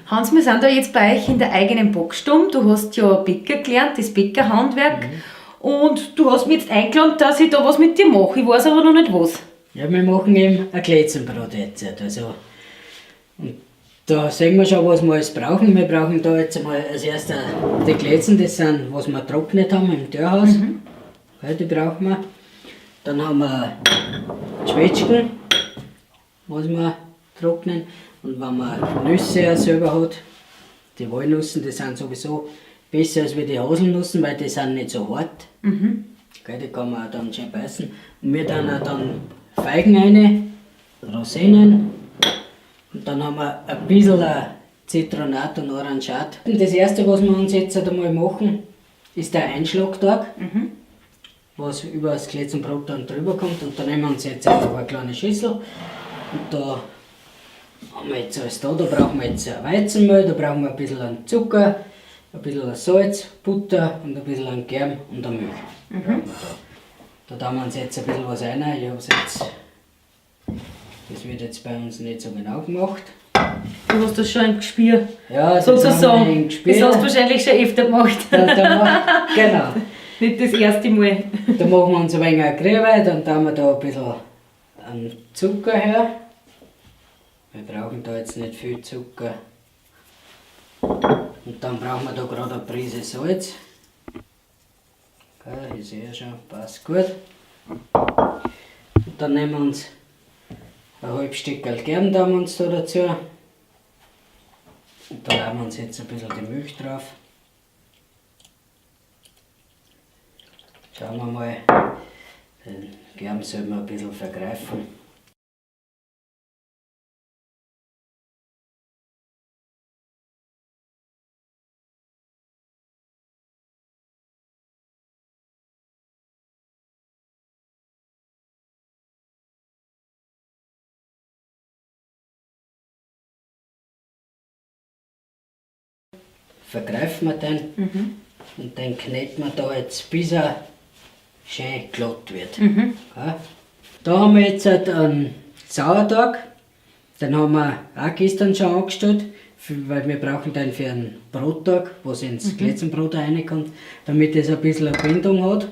Hans, wir sind da jetzt bei euch in der eigenen Backstube. Du hast ja Bäcker gelernt, das Bäckerhandwerk. Und du hast mich jetzt eingeladen, dass ich da was mit dir mache. Ich weiß aber noch nicht was. Ja, wir machen eben ein Glätzenbrot jetzt. Also, und da sehen wir schon, was wir alles brauchen. Wir brauchen da jetzt einmal als erstes die Glätzen, das sind, was wir getrocknet haben im Türhaus. Ja, die brauchen wir. Dann haben wir Zwetschgen, was wir trocknen. Und wenn man Nüsse auch selber hat, die Walnüsse, die sind sowieso besser als wie die Haselnüsse, weil die sind nicht so hart. Gell, die kann man auch dann schön beißen. Und wir tun auch dann Feigen rein, Rosinen und dann haben wir ein bisschen Zitronat und Orangat. Und das erste, was wir uns jetzt einmal machen, ist der Einschlagtag, was über das Glätzenbrot dann drüber kommt. Und da nehmen wir uns jetzt einfach eine kleine Schüssel und da haben wir jetzt alles da. Da brauchen wir jetzt Weizenmehl, da brauchen wir ein bisschen an Zucker, ein bisschen an Salz, Butter und ein bisschen an Germ und an Milch. Da tun wir uns jetzt ein bisschen was rein. Ich hab's jetzt, das wird jetzt bei uns nicht so genau gemacht. Du hast das schon im Gespür. Ja, das haben wir Sozusagen. im Gespür. Das hast du wahrscheinlich schon öfter gemacht. Genau. Nicht das erste Mal. Da machen wir uns ein wenig eine Grühwein, dann tun wir da ein bisschen an Zucker her. Wir brauchen da jetzt nicht viel Zucker. Und dann brauchen wir da gerade eine Prise Salz. Okay, ich sehe schon, passt gut. Und dann nehmen wir uns ein halbes Stück Germ da wir uns da dazu. Und da haben wir uns jetzt ein bisschen die Milch drauf. Schauen wir mal, den Germ sollten wir ein bisschen vergreifen. Vergreifen wir den und den kneten wir da jetzt, bis er schön glatt wird. Ja. Da haben wir jetzt halt einen Sauerteig, den haben wir auch gestern schon angestellt, weil wir brauchen den für einen Brotteig, was ins Glätzenbrot reinkommt, damit es ein bisschen eine Bindung hat.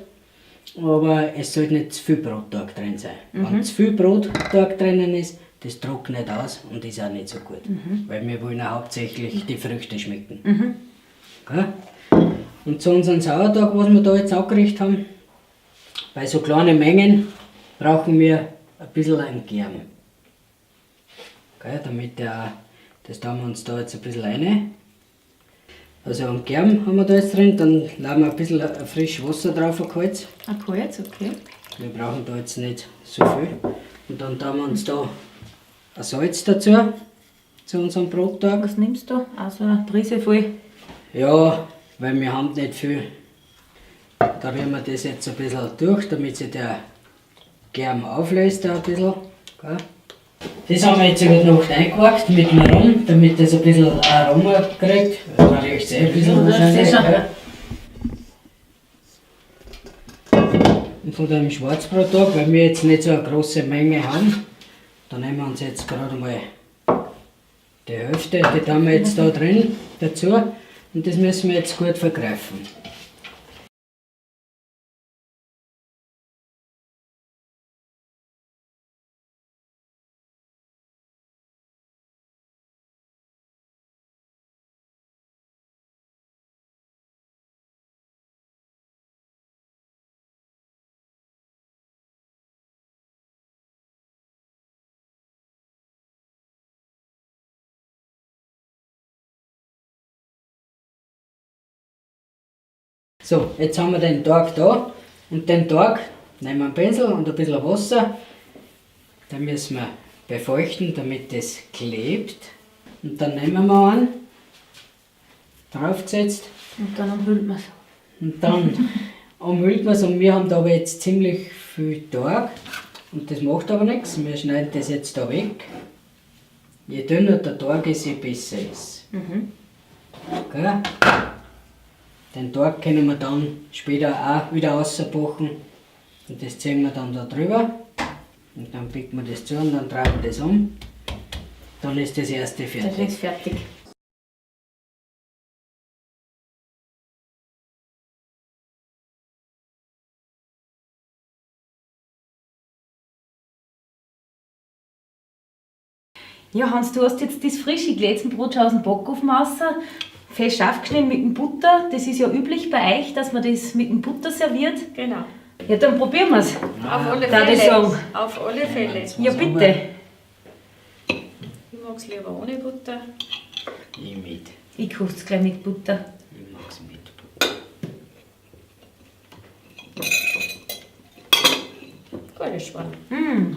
Aber es sollte nicht zu viel Brotteig drin sein. Wenn zu viel Brotteig drinnen ist, das trocknet aus und ist auch nicht so gut. Weil wir wollen auch hauptsächlich die Früchte schmecken. Gell? Und zu unserem Sauerteig, was wir da jetzt angerichtet haben, bei so kleinen Mengen brauchen wir ein bisschen einen Germ. Gell, damit der, das tun wir uns da jetzt ein bisschen rein. Also einen Germ haben wir da jetzt drin, dann lassen wir ein bisschen frisch Wasser drauf, ein kaltes. Ein kaltes, okay. Wir brauchen da jetzt nicht so viel. Und dann tun wir uns da ein Salz dazu, zu unserem Brotteig. Was nimmst du? Also eine Prise voll. Ja, weil wir haben nicht viel. Da rühren wir das jetzt ein bisschen durch, damit sich der Germ auflöst auch ein bisschen. Gell? Das haben wir jetzt über die Nacht eingeweicht mit dem Rum, damit das ein bisschen Aroma kriegt. Man riecht es eh ein bisschen Ja, das wahrscheinlich. ist schon. Gell? Und von dem Schwarzbrotteig, weil wir jetzt nicht so eine große Menge haben, da nehmen wir uns jetzt gerade mal die Hälfte, die tun wir jetzt da drin dazu. Und das müssen wir jetzt gut vergreifen. So, jetzt haben wir den Teig da und den Teig nehmen wir einen Pinsel und ein bisschen Wasser. Den müssen wir befeuchten, damit das klebt. Und dann nehmen wir einen, draufgesetzt. Und dann umhüllt man's. Und dann umhüllt man's und wir haben da aber jetzt ziemlich viel Teig. Und das macht aber nichts, wir schneiden das jetzt da weg. Je dünner der Teig ist, je besser ist. Okay? Den Teig können wir dann später auch wieder rausbacken. Und das ziehen wir dann da drüber. Und dann biegen wir das zu und dann treiben wir das um. Dann ist das erste fertig. Das ist fertig. Ja, Hans, du hast jetzt das frische Glätzenbrot schon aus dem Backofen raus, fest aufgeschnitten mit dem Butter. Das ist ja üblich bei euch, dass man das mit dem Butter serviert. Genau. Ja, dann probieren wir's. Auf alle Darf ich Fälle. sagen? Auf alle Fälle. Ja, bitte. Ich mag es lieber ohne Butter. Ich mit. Ich koche es gleich mit Butter. Ich mag's mit Butter. Gutes Schwein. Mm.